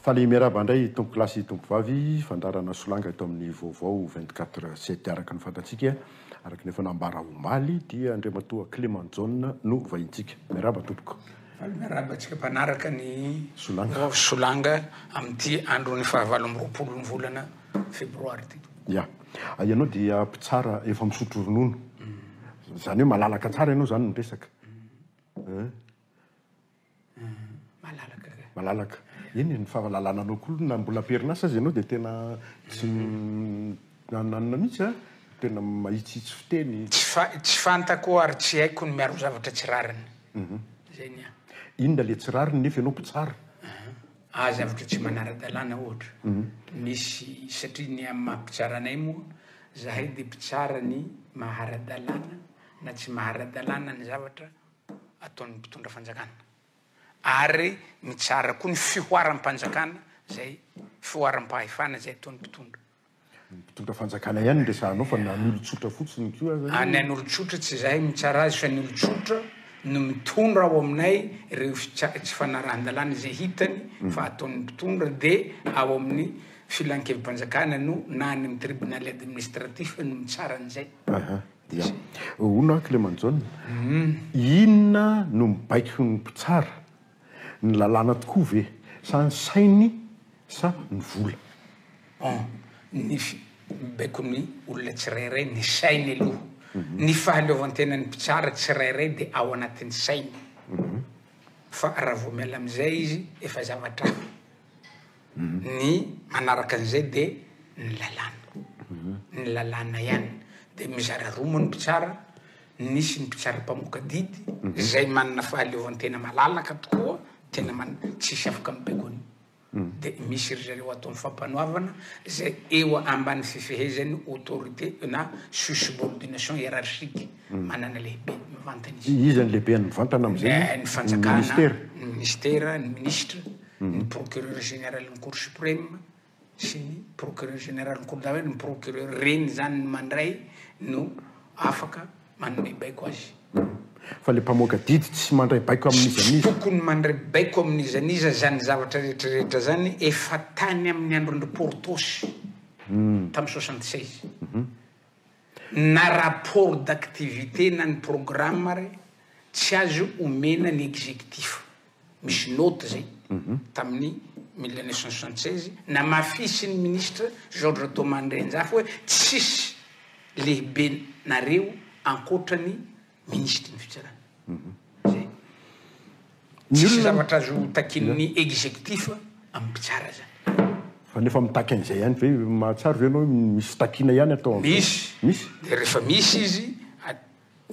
Faly miarahaba indray tompokolahy sy tompokovavy, fandaharana solanga eto amin'ny vaovao 24 sept araka ny fantatsika, araka ny efa nambara omaly dia Andriamatoa Clément Jaona no vahintsika. Miarahaba tompoko. Faly miarahaba antsika mpanaraka ny Solanga, Solanga amin'ity andron'ny fahavalo amby roapolo ny volana febroary ity. Ya. Ianao dia mpitsara efa misotro ronono. Izany hoe malalaka tsara ianao izany miresaka. Malalaka ka. Malalaka. Eny e, ny fahalalananao koa aloha na mbola am-perinasa aza ianao dia tena tsy nananona mihitsy an, tena mahitsihitsy fiteny. Tsy fa, tsy fantako ary tsy haiko ny miaro zavatra tsy rariny. Zay ny ahy. Inona le tsy rariny nefa ianao mpitsara? Ah, zavatra tsy manara-dalàna ohatra. Misy, satria ny amin'ny maha mpitsara anay moa, zahay dia mpitsara ny maha-ara-dalàna na tsy maha-ara-dalàna ny zavatra ataon'ny mpitondra fanjakana ary mitsara koa ny fihoaram-panjakana izay fihoaram-pahefana izay ataon'ny mpitondra. Ny mpitondra fanjakana ihany no resahanao fa na ny olon-tsotra fotsiny koa aza anie. Ny an'olon-tsotra tsy izahay mitsara azy fa ny olon-tsotra no mitondra ao aminay ireo tsy fanarahan-dalàna izay hitany fa ataon'ny mpitondra dia ao amin'ny filankevi-panjakana no na any amin'ny tribonaly administratif no mitsara an'izay. Dia hono aho Clément Jaona, inona no mibaiko ny mpitsara? Ny lalàna tokoa ve sa ny sainy sa ny vola? Bon, ny mibaiko ny olona tsirairay ny sainy aloha. Ny fahaleovantenan'ny mpitsara tsirairay dia ao anatin'ny sainy. Fa raha vao miala amin'izay izy efa zavatra hafa. Ny manaraka an'izay dia ny lalàna. Ny lalàna ihany. Dia mizara roa moa ny mpitsara, nisy ny mpitsara mpamoaka didy, izay manana fahaleovantena malalaka tokoa, tena man- tsisy afaka mibaiko an'io. Dia misy ry zareo ato amin'ny fampanoavana izay eo ambany fifehezan'ny autorité na sous subordination hiérarchique, manana lehibe mivantana izy. Iza ny lehibeny mivantana amin'izay? Ny fanjakana, ny ministera, ny minisitra. ny procureur général ny cour suprême sy ny procureur général ny cour d'appel, ny procureur reny zany ny mandray no afaka manome baiko azy. Fa le mpamoaka didy tsy mandray baiko amin'iza n'iza. Tsy tokony mandray baiko amin'iza n'iza zany zavatra rehetra rehetra zany efa tany amin'ny andron-dry Porthos tamin'ny 76. Na rapport d'activité na ny programme ary tsy azo omena ny exécutif. Misy note zay tamin'ny 1976 namafisin'ny ministre Georges Thomas Andrianjafy hoe tsisy lehibenareo ankoatra ny minisitry ny fitsarana. Zay. Tsisy zavatra azo takian'ny exécutif amin'ny mpitsara zany. Fa nefa mitaky an'izay ihany ve, mahatsiaro ve ianao hoe misy fitakiana ihany atao amin'izay? Misy. Misy? Dia rehefa misy izy,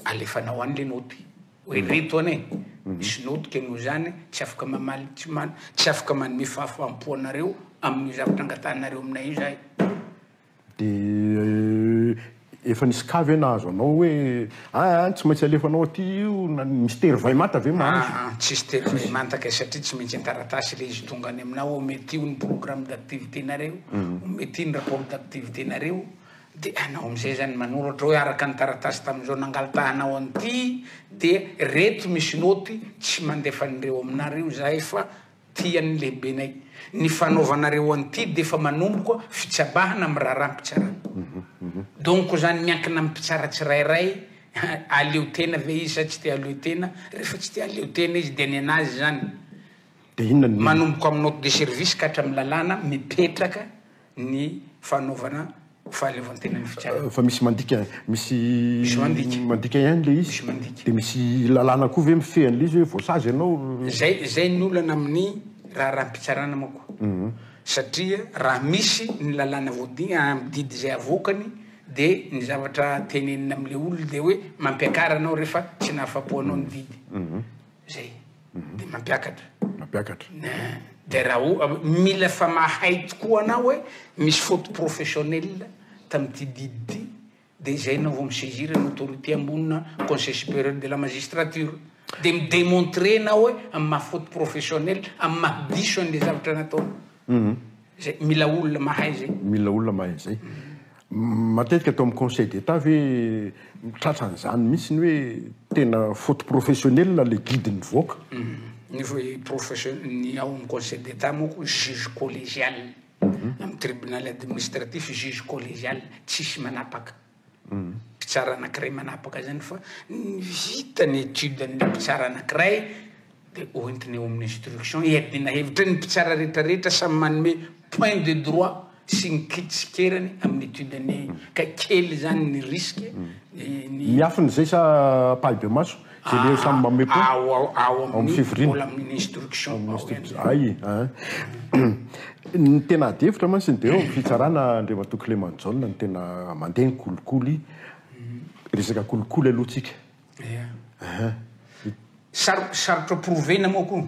alefanao any le naoty. Hoe reto anie, misy naoty ke noho izany tsy afaka mamaly, tsy man, tsy afaka manome fahafaham-po anareo amin'io zavatra angatahanareo aminay io zahay. Dia efa nisy cas ve nahazo anao hoe aa tsy maintsy alefanao aty io na misy tery vay manta ve mahazo? Aa tsisy tery vay manta kay satria tsy maintsy an-taratasy ilay izy tonga any aminao, omeo ity ny programme d'activité nareo, omeo ity ny rapport d'activité nareo, dia anao amin'izay zany manoratra hoe araka ny taratasy tamin'izao nangaltahanao an'ity dia reto misy naoty tsy mandefa an'ireo aminareo izahay fa Tian'ny lehibenay. Ny fanaovanareo an'ity dia efa manomboka fitsabahana amin'ny raharaham-pitsarana. Donc zany miankina amin'ny mpitsara tsirairay, aleo tena ve izy sa tsy te haleo tena, rehefa tsy te haleo tena izy dia ny an'azy zany. Dia inona ny. Manomboka amin'ny note de service ka hatramin'ny lalàna mipetraka ny fanaovana fahaleovantenan'ny fitsarana. Fa misy mandika, misy Misy mandika. mandika ihany le izy. Misy mandika. Dia misy lalàna koa ve mifehy an'le izy hoe voasazy ianao? Zay, zay ny olana amin'ny raharaham-pitsarana manko. Satria raha misy ny lalàna voadi- didy izay avoakany dia ny zavatra tenenina amin'le olona dia hoe mampiakara anao rehefa tsy nahafapo anao ny didy. Zay. Dia mampiakatra. Mampiakatra. Dia raha o, mila fa mahay tokoa anao hoe misy faute professionnelle tamin'ity didy ity, dia izay ianao vao mi-saisir ny autorité ambony na conseil supérieur de la magistrature. Dia mi-demontrer anao hoe amin'ny maha faute professionnelle, amin'ny maha diso an'ilay zavatra nataonao. Zay, mila olona mahay zay. Mila olona mahay zay. Matetika ato amin'ny conseil d'Etat ve tratra an'izany mihitsy ny hoe tena faute professionnelle le didy nivoaka? Ny profession, ny ao amin'ny conseil d'Etat manko juge collégial, amin'ny tribunal administratif juge collégial, tsisy manapaka. Mpitsara anakiray manapaka zany fa ny vita ny étude an'le mpitsara anakiray de hoentina eo amin'ny instruction hiadiana hevitra, ny mpitsara rehetra rehetra samy manome point de droit sy ny kitsikerany amin'ny étude ny ka kely zany ny risque ny Miafina izay sa ampahibemaso? Izay le samy manome point? Ao ao amin'ny fivoriana. Mbola amin'ny instruction ao ihany. Hay an. Ny tena adihevitra mantsy dia eo amin'ny fitsarana Andriamatoa Clément Jaona no tena mandeha ny kolikoly, resaka kolikoly aloha tsika. Ia. Sarotra prouver-na moa koa.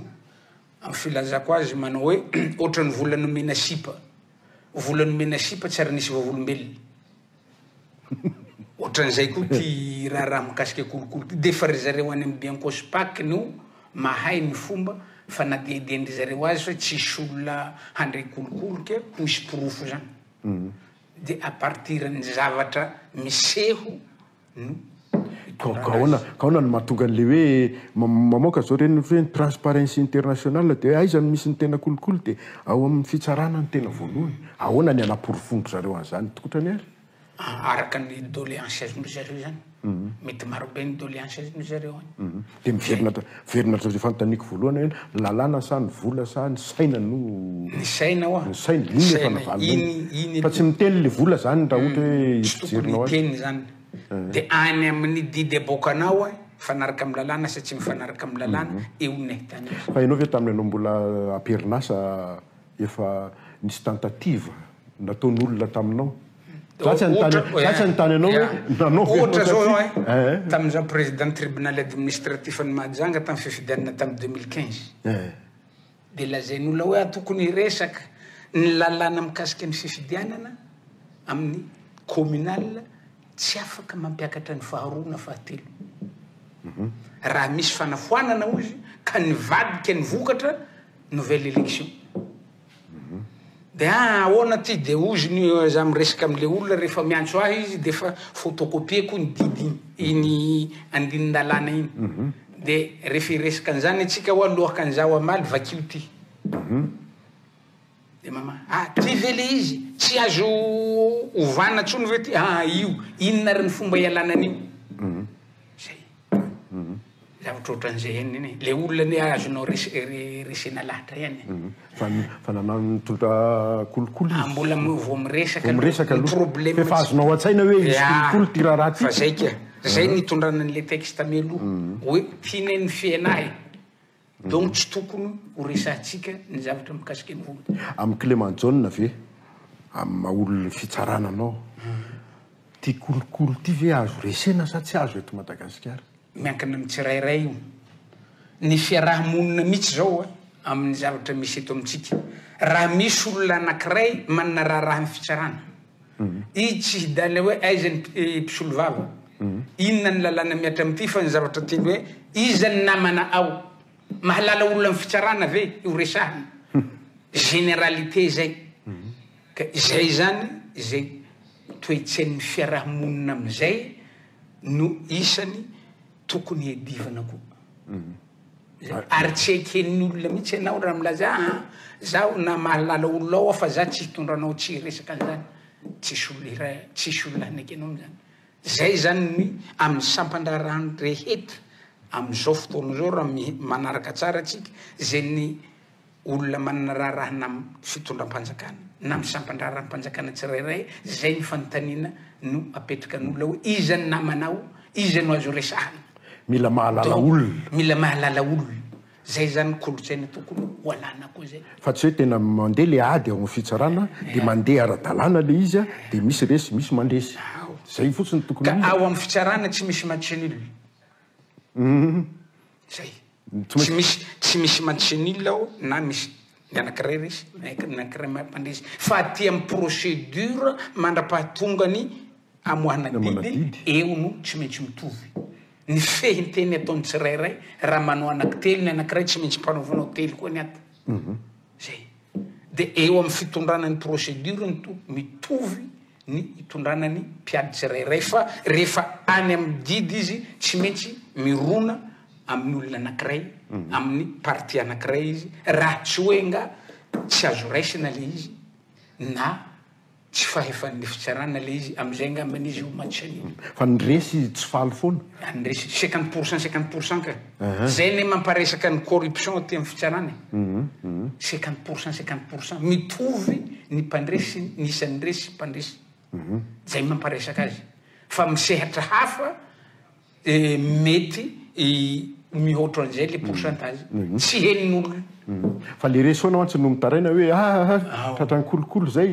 Amin'ny filazako azy manao hoe ohatran'ny vola nomena sipa. Vola nomena sipa tsy ary nisy vavolombelona. Ohatran'izay koa ity raharaha mikasika kolikoly ity. Dia efa ry zareo any amin'ny Bianco sy Pac no mahay ny fomba fanadihadian-dry zareo azy hoe tsisy olona handray kolikoly ka ho hisy porofo izany. Dia à partir ny zavatra miseho no Ka ahoana ka ahoana no mahatonga an'le hoe mamoaka zao ireny hoe ny Transparency International dia hoe aiza no misy ny tena kolikoly dia ao amin'ny fitsarana no tena voalohany. Ahoana ny hanaporofoan-dry zareo an'izany tokotrany ary? Araka ny doléance azon-dry zareo izany. Mety marobe ny doléance azon-dry zareo any. Dia miverina miverina hatramin'izay fanontaniako voalohany hoe ny lalàna sa ny vola sa ny saina no Ny saina hoa. Ny saina, iny efa navalona iny. Fa tsy miteny le vola zany raha ohatra hoe Tsy tokony hijerinao azy. hiteny izany. Dia any amin'ny didy aboakanao hoe mifanaraka amin'ny lalàna sa tsy mifanaraka amin'ny lalàna, eo no ahitana azy. Fa ianao ve tamin'ny ianao mbola am-perinasa efa nisy tentative nataon'olona taminao? Za tsy anontany, za tsy anontany anao hoe nanao ve Ohatra ianao zao sa eh, tsia. Eh. tamin'izaho président tribunal administratif an'i Mahajanga tamin'ny fifidianana tamin'ny 2015. Eh. Dia lazain'olona hoe ah tokony hiresaka ny lalàna mikasika ny fifidianana amin'ny communal tsy afaka mampiakatra ny faharoa na fahatelo. Raha misy fanafoanana hozy ka nivadika ny vokatra, nouvelle élection. De ah ahoana ty de ozy ny za miresaka amle olona rehefa miantso ahy izy de efa photocopie-ko ny didy iny iny andinin-dalàna iny de rehefa hiresaka an'izany antsika hoa alohakan'izaho hamaly vakio ty de mama ah ty ve le izy tsy azo ovana tsony ve ty ah io inona ary ny fomba ialana an'io zay. Zavatra ohatran'izay ihany anie. Le olona anie azonao resena lahatra ihany e. Fa fa nanano nitondra kolikoly izy. Ah mbola vao miresaka Vao miresaka aloha. aloha. Problème Fa efa azonao an-tsaina hoe hisy kolikoly ity raharaha ity. Fa zay ka. Zay nitondrana an'le texte mialoha. Hoe tianay ny fiainà e. Donc tsy tokony ho resahantsika ny zavatra mikasika ny vola. Amin'i Clément Jaona ve, amin'ny maha olon'ny fitsarana anao, ity kolikoly ity ve azo resena sa tsy azo eto Madagasikara? Miankina amin'ny tsirairay io. Ny fiaraha-monina mihitsy izao amin'ny zavatra misy eto amintsika. Raha misy olona anankiray manana raharaha amin'ny fitsarana, izy tsy hidaly hoe aiza ny mpisolovava, inona ny lalàna mihatra amin'ity fa ny zavatra tiany hoe iza ny namana ao, mahalala olona amin'ny fitsarana ve io resahina, généralité izay. Ka izay izany izay toe-tsain'ny fiaraha-monina amin'izay no isany tokony hiadivana koa. Ary tsy eken'ny olona mihitsy ianao raha milaza ah zaho na mahalala olona ao aho fa za tsy hitondra anao tsy hiresaka an'izany. Tsisy olona iray, tsisy olona hanaiky anao amin'izany. Zay zany ny amin'ny sampan-draharahany rehetra amin'izao fotoana izao raha manaraka tsara tsika izay ny olona manana raharaha na amin'ny fitondram-panjakana na amin'ny sampan-draharaham-panjakana tsirairay, izay ny fanontaniana no apetraka ny olona hoe iza ny namanao, iza no azo resahana. Mila mahalala olona. Mila mahalala olona. Izay izany ny kolontsaina tokony ho alana koa izay. Fa tsy hoe tena mandeha le ady ao amin'ny fitsarana dia mandeha ara-dalàna le izy dia misy resy misy mandresy. Izay fotsiny no tokony ho Ka izy. ao amin'ny fitsarana tsy misy match nul. Zay. Tsy misy tsy misy match nul ao na misy ny anakiray resy na ny anakiray mpandresy fa aty amin'ny procédure mandrapahatonga ny amoahana didy eo no tsy maintsy mitovy. Ny fehinteny ataon'ny tsirairay raha manao anaky telo ny anakiray tsy maintsy mpanaovanao telo koa ny ato. Zay. De eo amin'ny fitondrana ny procédure no to mitovy ny hitondrana ny mpiady tsirairay fa rehefa any amin'ny didy izy tsy maintsy mirona. amin'ny olona anankiray, amin'ny parti anankiray izy, raha tsy hoe nga tsy azo raisina le izy na tsy fahefan'ny fitsarana le izy, amin'izay angambany izy ho match nul. Fa ny resy tsy faly foana. Ny resy, 50% 50% ka. Zay anie mamparesaka ny corruption aty amin'ny fitsarana e. 50% 50%, mitovy ny mpandresy, ny isan'ny resy sy mpandresy. Zay mamparesaka azy. Fa amin'ny sehatra hafa mety mihoatra an'izay le pourcentage. Tsy henon'olona. Fa le resy foana mantsy no mitaraina hoe ah tratran'ny kolikoly zay.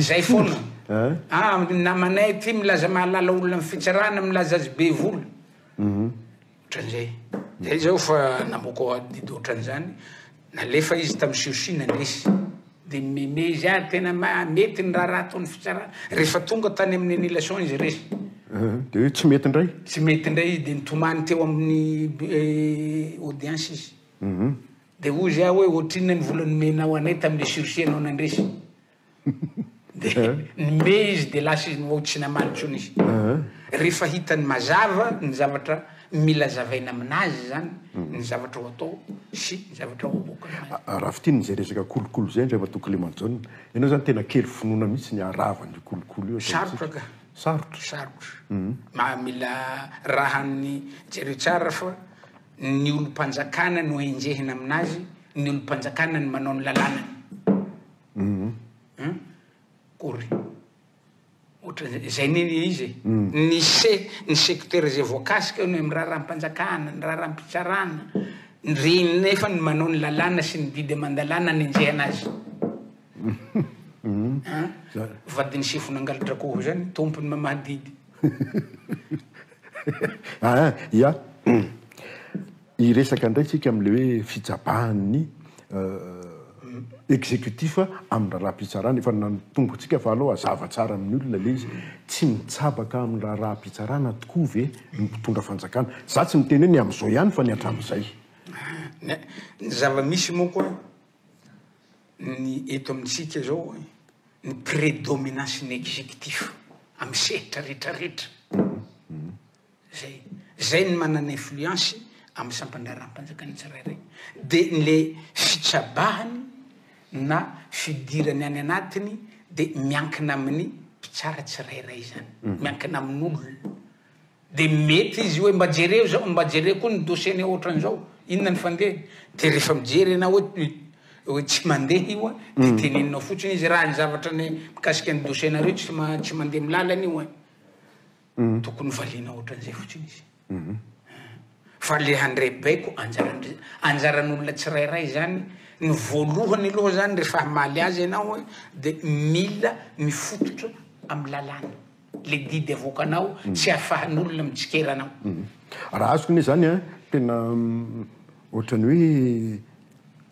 Zay foana. Ah namanay ty milaza mahalala olona amin'ny fitsarana milaza azy be vola. Ohatran'izay. Zay zao fa namoaka didy ohatran'izany, nalefa izy tamin'ny sursis nandresy. Dia meme izy ah tena mety ny raharaha ataon'ny fitsarana. Rehefa tonga tany amin'ny annulation izy resy. Dia hoe tsy mety indray? Tsy mety indray izy dia nitomany teo amin'ny audience izy. Dia hoy izy ah hoe ohatrinona ny vola nomenao anay tamin'ilay sursis ianao nandresy. Dia nime izy dia lasa izy no tsy namaly intsony izy. Rehefa hitany mazava ny zavatra mila zavaina aminazy izany, ny zavatra ho atao sy ny zavatra ho aboaka aminazy. Raha fintinina izay resaka kolikoly izay Andriamatoa Clément Jaona, ianao izany tena kely finoana mihitsy ny haharava an'io kolikoly io eto amintsika. Sarotra ka. Sarotra. Sarotra. Ma mila raha ny jereo tsara fa ny olom-panjakana no enjehina aminazy, ny olom-panjakana no manao ny lalànany. Hum Kory. Ohatran'izay, zay anie ny izy e. Ny se, ny secteur izay voakasika eo ny amin'ny raharaham-panjakana, ny raharaham-pitsarana, ireny nefa no manao ny lalàna sy ny didy aman-dalàna anenjehana azy. An? Vadin'ny sefo nangalatra-akoho zany, tompony mamaha didy. Aa, ya. Hiresaka indray tsika amin'ilay hoe fijabahan'ny executif amin'ny raharaham-pitsarana. Efa natombotsika fa aleo hazava tsara amin'ny olona ilay izy. Tsy mitsabaka amin'ny raharaham-pitsarana tokoa ve ny mpitondra fanjakana? Za tsy miteny hoe ny amin'izao ihany fa ny hatramin'izay. Ny zava-misy moa koa ny eto amintsika izao ny prédominance-n'ny executif amin'ny sehatra rehetrarehetra. Zay. Zay ny manana influence amin'ny sampan-draharaham-panjakana tsirairay. De le fitsabahany na fidirany any anatiny de miankina amin'ny mpitsara tsirairay zany. Miankina amin'olona. De mety izy hoe mba jereo zao, mba jereo koa ny dossier-nay ohatran'izao, inona ny fandehany. De rehefa mijery ianao hoe hoe tsy mandeha io an, de teneninao fotsiny izy raha ny zavatra ny mikasika ny dossier-nareo tsy tsy mandeha amin'ny lalana io an. Tokony valiana ohatran'izay fotsiny izy. Fa le handray baiko anjaran-dry anjaran'olona tsirairay zany, ny voalohany aloha zany rehefa hamaly azy ianao de mila mifototra amin'ny lalàna, le didy avoakanao tsy ahafahan'olona mitsikera anao. Raha azoko anie zany an, tena ohatran'ny hoe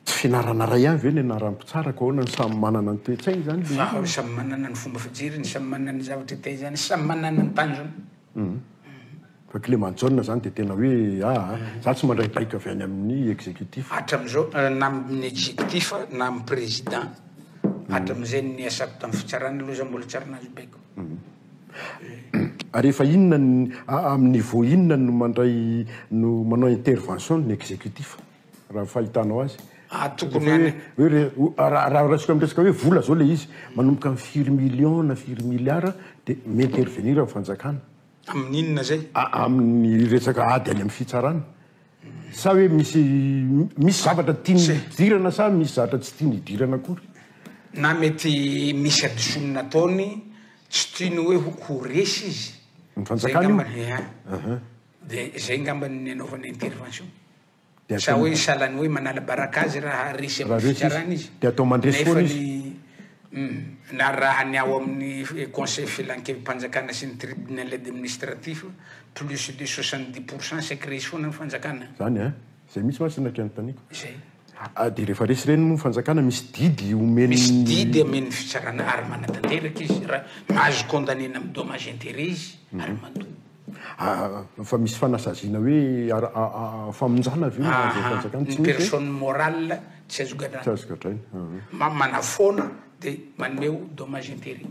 Tsy fianarana iray ihany ve ny anaran'ny mpitsara ka ahoana no samy manana ny toe-tsainy izany le olona? Samy manana ny fomba fijeriny, samy manana ny zavatra itaizany, samy manana ny tanjony. Fa Clément Jaona izany dia tena hoe aa, za tsy mandray baiko avy any amin'ny exécutif. Hatramizao na amin'ny exécutif na amin'ny président, hatramizay niasako tamin'ny fitsarana aloha za mbola tsy ary nahazo baiko. Ary efa inona ny, amin'ny niveau inona no mandray, no manao intervention ny exécutif? Raha ny fahitanao azy. Ah tokony any. Hoe re, raha raisiko amin'ny resaka hoe vola zao le izy, manomboka amin'ny firy millions na firy milliards dia mi-intervenir ny fanjakana. Amin'ny inona zay? Amin'ny resaka ady any amin'ny fitsarana. Sa hoe misy misy zavatra tiany hidirana sa misy zavatra tsy tiany hidirana akory? Na mety misy hadisoana nataony tsy tiany hoe ho resy izy. Ny fanjakana io? Dia zay ngamba ny nanaovana intervention. Sa hoe sahala ny hoe manala baraka azy raha resy amin'ny fitsarana izy. Dia atao mandresy foana izy. Na raha ny ao amin'ny conseil filankevi-panjakana sy ny tribunal administratif, plus de 70% saika resy foana ny fanjakana. Zany an! Zay mihitsy mantsy no naika anontaniako. Zay. Dia rehefa resy ireny moa ny fanjakana, misy didy omen'ny. Misy didy amen'ny fitsarana ary manatanteraka izy, raha mahazo condamner-na amin'ny dommage intérêt izy ary mandoa. Fa misy fanasaziana hoe famonjana ve mahazo ny fanjakana? Tsy misy. Ny personne morale tsy azo gadraina. Tsy azo gadraina. Manafoana dia manome dommage intérêt.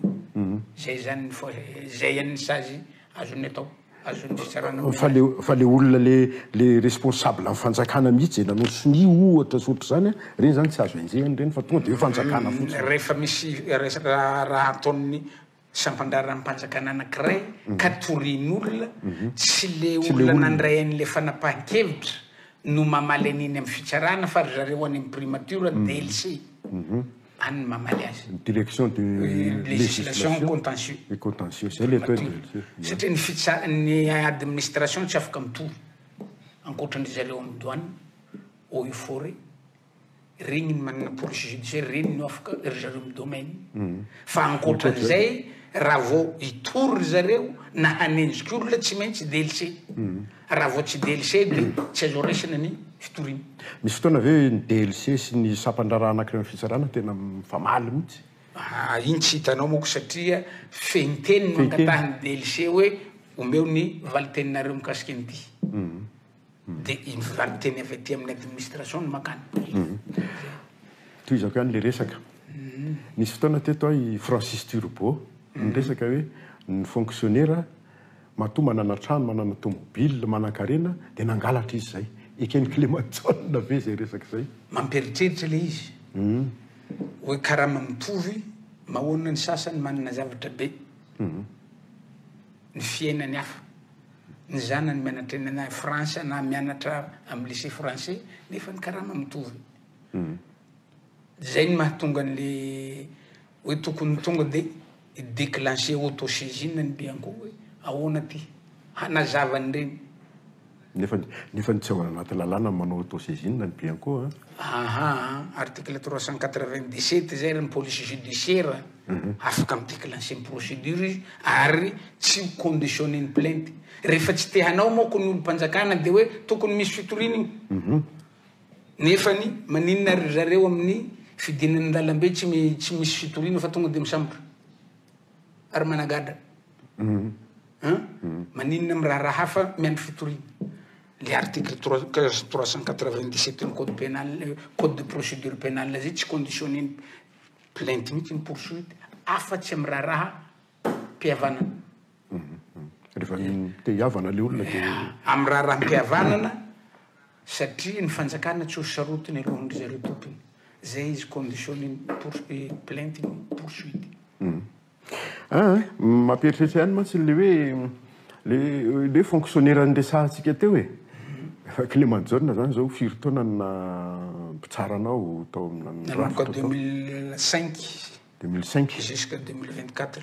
Zay zany ny zay ihany ny sazy azony atao. Azon'ny fitsarana omena Fa azy. le fa le olona le le responsable ny fanjakana mihitsy zay nanao sonia ohatra sy ohatr'izany an, reny zany tsy azo enjehina reny fa tonga de hoe fanjakana fotsiny. Rehefa misy raharaha ataon'ny sampan-draharaham-panjakana anankiray ka torian'olona, tsy le Tsy le olona olona. nandray an'ilay fanapahan-kevitra no mamaly an'iny amin'ny fitsarana fa ry zareo any amin'ny primature, DLC. Any ny mamaly azy. Ny direction de Législation législation contentieux. et contentieux, zay le atao hoe DLC. Satria ny fitsa- ny administration tsy afaka mitory ankoatran-dry zareo amin'ny douane, eaux et forêts, regny ny manana police judiciaire, regny no afaka ry zareo amin'ny domaine. Fa ankoatran'izay raha vao hitory ry zareo na hanenjika olona tsy maintsy DLC. Raha vao tsy DLC dia tsy azo raisina ny fitoriana. Misy fotoana ve ny DLC sy ny sampan-draharaha anankiray amin'ny fitsarana tena mifamaly mihitsy? Ah, iny tsy hitanao manko satria fehinteny no Fehinteny. angatahin'ny DLC hoe omeo ny valin-teninareo mikasika an'ity. Dia iny valin-teny avy aty amin'ny administration no mankany. Zay. Tohizako ihany ilay resaka. Nisy fotoana teto aho i Francis Turbo niresaka hoe ny fonctionnaire Matoa manana trano, manana tomobile, manankarena dia nangalatra izy izay. Eken'i Clément Jaona ve izay resaka izay? Mampieritreritra ilay izy hoe karama mitovy mahoana ny sasany manana zavatra be, ny fiainany hafa, ny zanany mianatra any France na mianatra amin'ny lycée français nefa ny karama mitovy. Zay no mahatonga an'le hoe tokony tonga de hi-declencher auto-saisine ny Bianco hoe ahoana ty? Hanazava an'ireny. Nefa nefa tsy ao anaty lalàna ny manao auto-saisine ny Bianco an. Aha, article 397 zay ry ny police judiciaire afaka mi-declencher ny procédure izy ary tsy ho conditionner ny plainte. Rehefa tsy te hanao manko ny olom-panjakana de hoe tokony misy fitoriana iny. Nefany maninona ry zareo amin'ny fidinana an-dalambe tsy tsy misy fitoriana fa tonga dia misambotra ary managadra hein? Maninona amin'ny raharaha hafa miandry fitoriana? Le article 397 ny code pénal, code de procédure pénale zay tsy conditionner ny plainte mihitsy ny poursuite afa-tsy amin'ny raharaha mpihavanana. Rehefa te hihavana le olona dia. Amin'ny raharaham-pihavanana satria ny fanjakana tsy ho sarotiny alohan'dry zareo tompony. Zay izy conditionner ny pour plainte ny poursuite. Aa mampieritreritra ihany mantsy le hoe le le fonctionnaire niresahantsika teo e. Efa Clément Jaona zany zao firy taona no naha mpitsara anao tao amin'ny Nanomboka rafitra tao? 2005. 2005. Jusqu'à 2024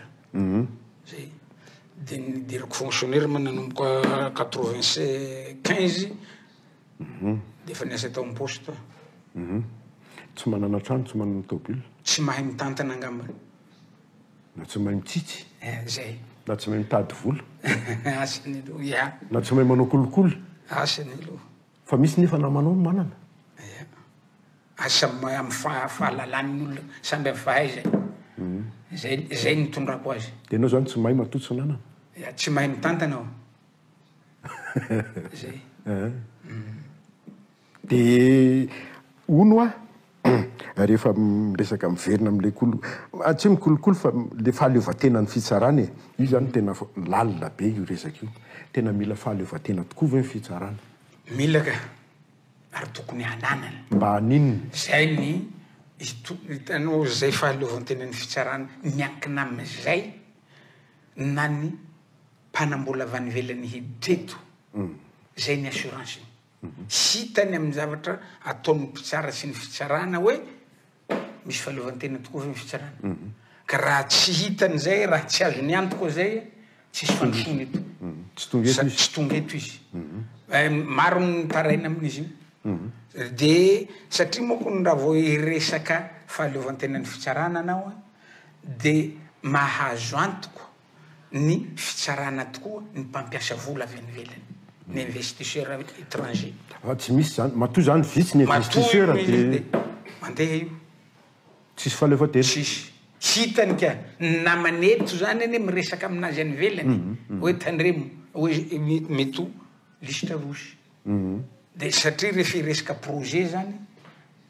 zay. De nidirako fonctionnaire moa nanomboka 95 de efa niasa tao am poste. Tsy manana trano, tsy manana tôbila. Tsy mahay mitantana angambany. Na tsy mahay mitsitsy. Eh, zay. Na tsy mahay mitady vola. Asany aloha, ya. Na tsy mahay manao kolikoly. Asany aloha. Fa misy nefa namanao no manana. Ya. Asa amin'ny fahalalan'ny olona samby amin'ny fahaizany. Zay zay no nitondrako azy. Dia ianao izany tsy mahay matoa tsy nanana? Ya, tsy mahay mitantana aho. Zay. Dia hono hoa, rehefa miresaka miverina amin'ilay kolo, tsy hoe mikolokolo fa ilay fahaleovantenan'ny fitsarana e. Io izany tena lalina be io resaka io. Tena mila fahaleovantena tokoa ve ny fitsarana? Mila ka. ary tokony hananany. Mba haninona? Izay ny hitanao izay fahaleovantenan'ny fitsarana miankina amin'izay na ny mpanambola avy any ivelany hiditra eto, izay ny assurance-ny. Hitany amin'ny zavatra ataon'ny mpitsara sy ny fitsarana hoe Misy fahaleovantena tokoa ve ny fitsarana? Ka raha tsy hitany izay, raha tsy azony antoka izay, tsisy fandrosoana eto. Tsy tonga eto izy. Tsy tonga eto izy. Maro ny mitaraina amin'izy io. Dia satria manko raha vao hiresaka fahaleovantenan'ny fitsarana anao dia mahazo antoka ny fitsarana tokoa ny mpampiasa vola avy any ivelany, ny investisseur étranger. Fa tsy misy zany, matoa zany vitsy ny investisseur dia mandeha io. Tsisy fahaleovantena. Tsisy. Hitany ka, ny namany eto zany anie miresaka aminazy any ivelany hoe tandremo, hoe mety ho liste rouge. Dia satria rehefa hiresaka projet zany,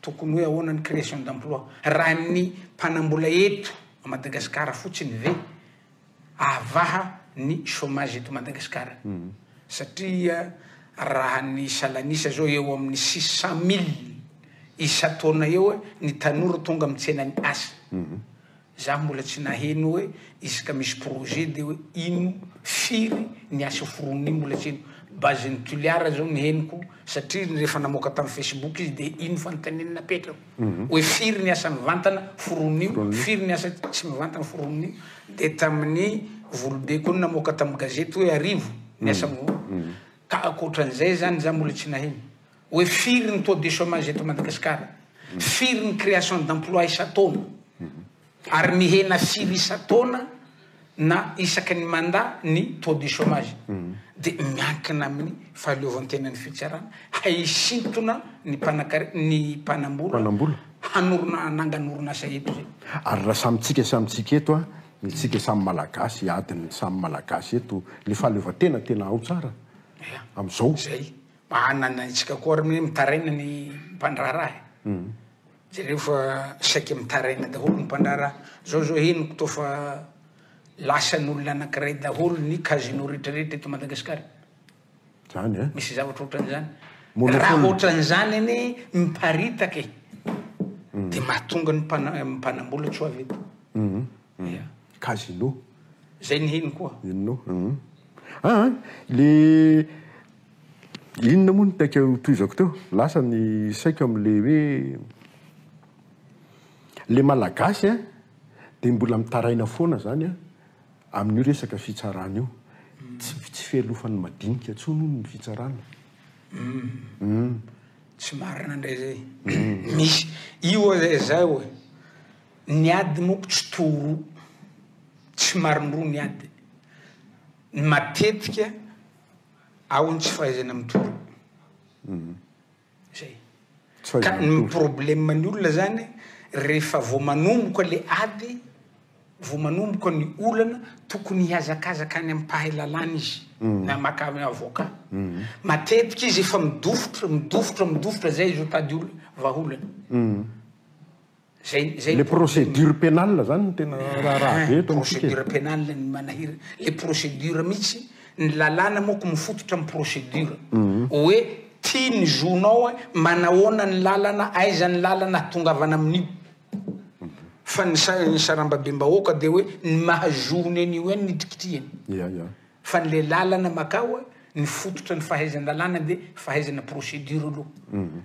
tokony hoe ahoana ny création d'emploi. Raha ny mpanambola eto à Madagascar fotsiny ve ahavaha ny chômage eto Madagasikara. Satria raha ny salan'isa zao eo amin'ny 600 000 isan-taona eo ny tanora tonga mitsena ny asa. Za mbola tsy naheno hoe isaka misy projet de hoe ino firy ny asa foroniny mbola tsy heno. Base ny Toliara zao ny henoko satria rehefa namoaka tamin'ny Facebook izy de ino fanontaniana napetrako hoe firy ny asa mivantana foroniny, firy ny asa tsy mivantana foroniny. De tamin'ny Volobe koa namoaka tamin'ny gazety hoe 1000 ny asa mivantana. Ka ankoatran'izay zany za mbola tsy naheno hoe firy ny taux de chômage eto Madagasikara, firy ny création d'emploi isan-taona, ary mihena firy isan-taona na isaky ny mandat ny taux de chômage. De miankina amin'ny fahaleovantenan'ny fitsarana haisintona ny mpanakare ny mpanambola hanorina hanangana orinasa eto zay. Ary raha samy tsika samy tsika eto a, ny tsika samy Malagasy, adin'ny samy Malagasy eto, le fahaleovantena tena ao tsara am'zao. Zay. Manana antsika koa ary mitaraina ny mpandraharaha e. Jereo fa saika mitaraina daholo ny mpandraharaha. Zao zao henoko toa fa lasan'olona anankiray daholo ny casino rehetrarehetra eto Madagasikara. Zany e. Misy zavatra ohatran'izany. Raha ohatran'izany anie miparitaka e. De mahatonga ny mpanambola tsy ho avy eto. Ia. Casino. Zay ny heno koa. Heno. Ah, le inona moa no taika ho tohizako teo? Lasa ny saiko am'le hoe le Malagasy a de mbola mitaraina foana zany a amin'io resaka fitsarana io. Tsy fialofan'ny madinika intsony hono ny fitsarana. Tsy marina indray zay. Misy io aza zao e. Ny ady moko tsy toro, tsy marin-droa ny ady. Matetika ao ny tsy fahaizana mitory. Zay. Ka ny problème ny olona zany rehefa vao manomboka le ady, vao manomboka ny olana, tokony hihazakazaka any amin'ny mpahay lalàna izy na maka avocat. Matetika izy efa midofotra, midofotra, midofotra zay izy mitady olona, vahaolana. Zay, zay Le procédure pénale zany no tena raharaha be eto amintsika e. Procédure pénale ny manahirana. Le procédure mihitsy, ny lalàna manko mifototra amin'ny procédure. Hoe ty ny zo-nao e, manahoana ny lalana, aiza ny lalana ahatongavana amin'io. Fa ny sa- ny sarambabem-bahoaka dia hoe ny maha zo-ny an'io ihany no itrikitrihany. Ia, ia. Fa ny le lalana makao ny fototra ny fahaizan-dalàna de fahaizana procédure aloha.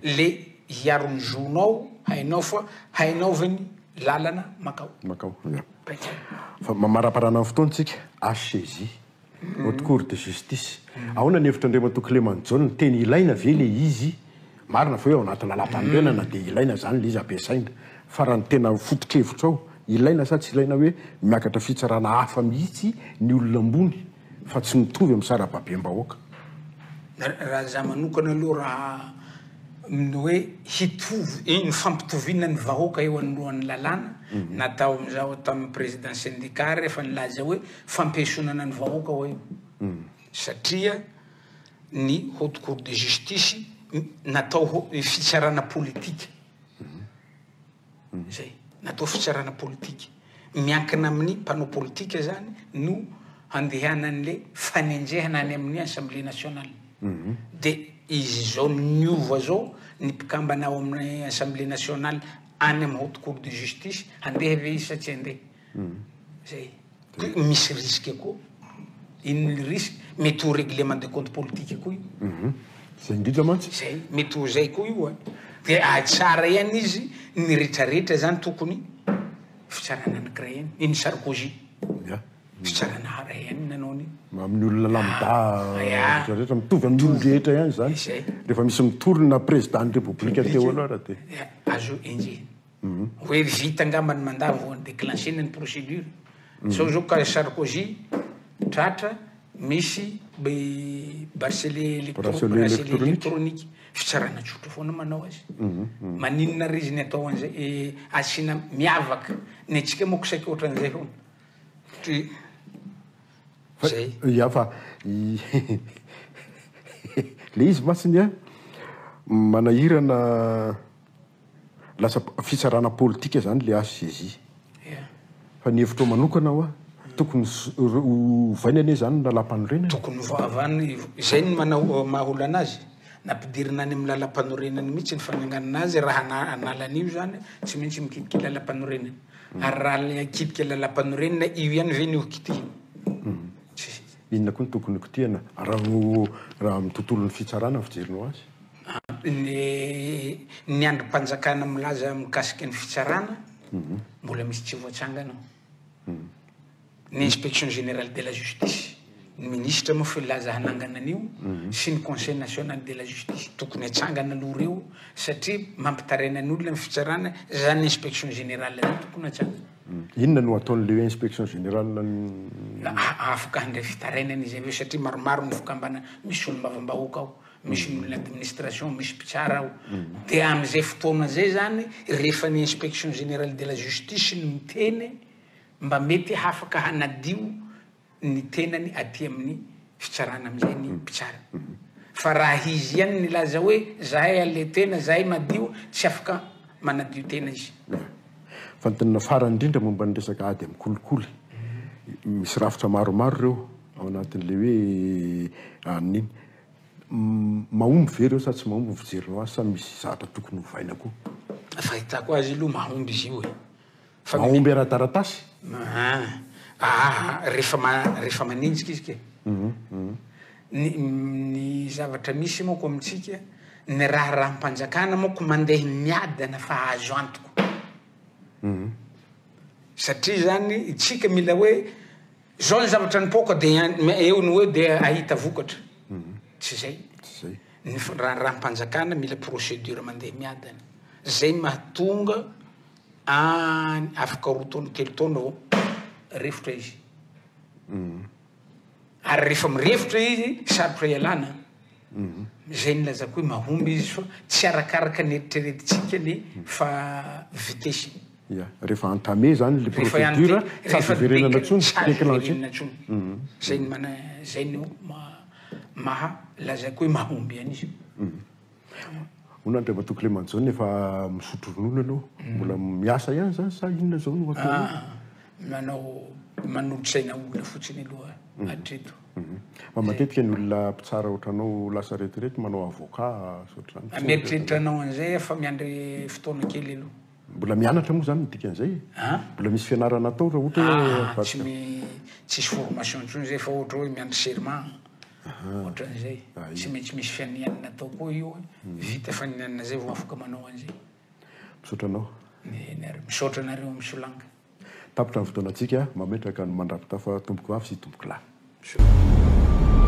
Le hiaro ny zo-nao hainao fa hainao ve ny lalana makao. Makao, ia. Fa mamaraparana ny fotoana tsika, HCJ, Haute Cour de Justice. Ahoana ny hevitr'Andriamatoa Clément Jaona, tena ilaina ve le izy? Marina fa hoe ao anaty lalàmpanorenana dia ilaina izany le izy ampiasaina. Fa raha ny tena foto-kevitrao, ilaina sa tsy ilaina hoe miakatra fitsarana hafa mihitsy ny olona ambony fa tsy mitovy amin'ny sarababem-bahoaka? Raha za manokana aloha raha ny hoe hitovy, ny fampitoviana ny vahoaka eo anoloan'ny lalàna, natao amin'izao tamin'ny président syndicat rehefa nilaza hoe fampiesonana ny vahoaka hoy io. Satria ny haute cour de justice natao ho fitsarana politika. Zay, natao fitsarana politika. Miankina amin'ny mpanao politika zany no handehanan'le fanenjehana any amin'ny assemblée nationale. De izy zao niova zao ny mpikambana ao amin'ny assemblée nationale any amin'ny haute cour de justice, handeha ve izy sa tsy handeha? Zay. Misy risque koa. Inona ny risque? Mety ho règlement de compte politique koa io. Zay indrindra mantsy. Zay, mety ho zay koa io an. De tsara ihany izy, ny retraretra zany tokony fitsarana anankiray ihany. Iny Sarkozy. Ya. Fitsarana iray ihany nanao an'io. Amin'ny olona lambda retraretra, mitovy amin'ny olon-drehetra ihany zany. Zay. Rehefa misy mitory na président ny Repoblika teo aloha ara de. Ya, azo enjehina. Hoe vita angamba ny mandat vao ni-declencher-na ny procédure. Zao zao ka Sarkozy tratra misy bracelet électronique, fitsarana tsotra foana manao azy. Maninona ary izy ny atao an'izay, asiana miavaka, ny antsika manko saika ohatran'izay foana. Zay. Ya fa le izy mantsy an, manahirana. Lasa fitsarana politika zany le HCJ. Fa ny hevitrao manokana hoa, Tokony ovaina anie izany ny lalàmpanorenana e. Tokony ovana, izay no manao maha olana azy. Nampidirina any amin'ny lalàmpanorenana mihitsy ny fananganana azy, raha hanala an'io izany tsy maintsy mikitika lalàmpanorenana. Ary raha ilay hikitika lalàmpanorenana, io ihany ve no hokitihina? Tsy. Inona koa no tokony hokitihana raha raha amin'ny tontolon'ny fitsarana ny fijerinao azy? Ny ny andrim-panjakana milaza mikasika ny fitsarana, mbola misy tsy voatsangana ao. Ny inspection générale de la justice, ny minisitra moa filaza hanangana an'io, sy ny conseil national de la justice, tokony hatsangana aloha ireo satria mampitaraina ny olona ny fitsarana, zany inspection générale zany tokony hatsangana. Inona no ataon'le hoe inspection générale? Afaka handray fitarainana izy avy eo satria maromaro ny fikambana, misy solombavambahoaka ao, misy ny olona administration, misy mpitsara ao, dia amin'izay fotoana izay zany rehefa ny inspection générale de la justice no miteny, Mba mety hafaka hanadio ny tenany aty amin'ny fitsarana amin'izay ny mpitsara. Fa raha izy ihany nilaza hoe zahay ale tena, zahay madio, tsy afaka manadio tena izy. Fanontaniana farany indrindra momba ny resaka ady amin'ny kolikoly. Misy rafitra maromaro ireo ao anatin'ilay hoe an'iny. Mahomby ve ireo sa tsy mahomby ny fijerinao azy sa misy zavatra tokony hovaina koa? Fahitako azy aloha mahomby izy io e. Fa Mahomby ara-taratasy? Aa rehefa rehefa manenjika izy ke. Ny ny zavatra misy manko amintsika, ny raharaham-panjakana manko mandeha miadana fa azo antoko. Satria zany itsika mila hoe zao ny zavatra nipoaka de eo no eo de ahita vokatra. Tsy zay. Tsy zay. Ny raharaham-panjakana mila procédure mandeha miadana. Zay mahatonga Any afaka roa taona telo taona vao refotra izy. Ary rehefa mirefotra izy sarotra ialana. Zay nilazako hoe mahomby izy fa tsy arakaraka ny eritreretintsika ny fa vitesse-ny. Ya, rehefa entamé zany le procédure tsy azo iverenana intsony, tsy azo iverenana intsony. Zay no mana, zay no maha lazaiko hoe mahomby an'izy. Hono Andriamatoa Clément Jaona efa misotro ronono ianao, mbola miasa ihany zany sa inona izao no ataonao? Ah, manao manolo-tsaina olona fotsiny aloha hatreto. Fa matetika ny olona mpitsara ohatranao lasa retraite manao avocat sy ohatr'izany. Mieritreritra hanao an'izay aho fa miandry fotoana kely aloha. Mbola mianatra moa zany ny dikan'izay e? An? Mbola misy fianarana atao raha ohatra hoe Ah, tsy mi, tsisy formation intsony zay fa ohatra hoe miandry serment, ohatran'izay. Tsy maintsy misy fianianana atao koa io, vita fanianana zay vao afaka manao an'izay. Misaotra anao. Eny ary, misaotra anareo misolanga. Tapitra ny fotoanantsika, mametraka ny mandrapitafa tompoko vavy sy tompoko lahy. Misaotra.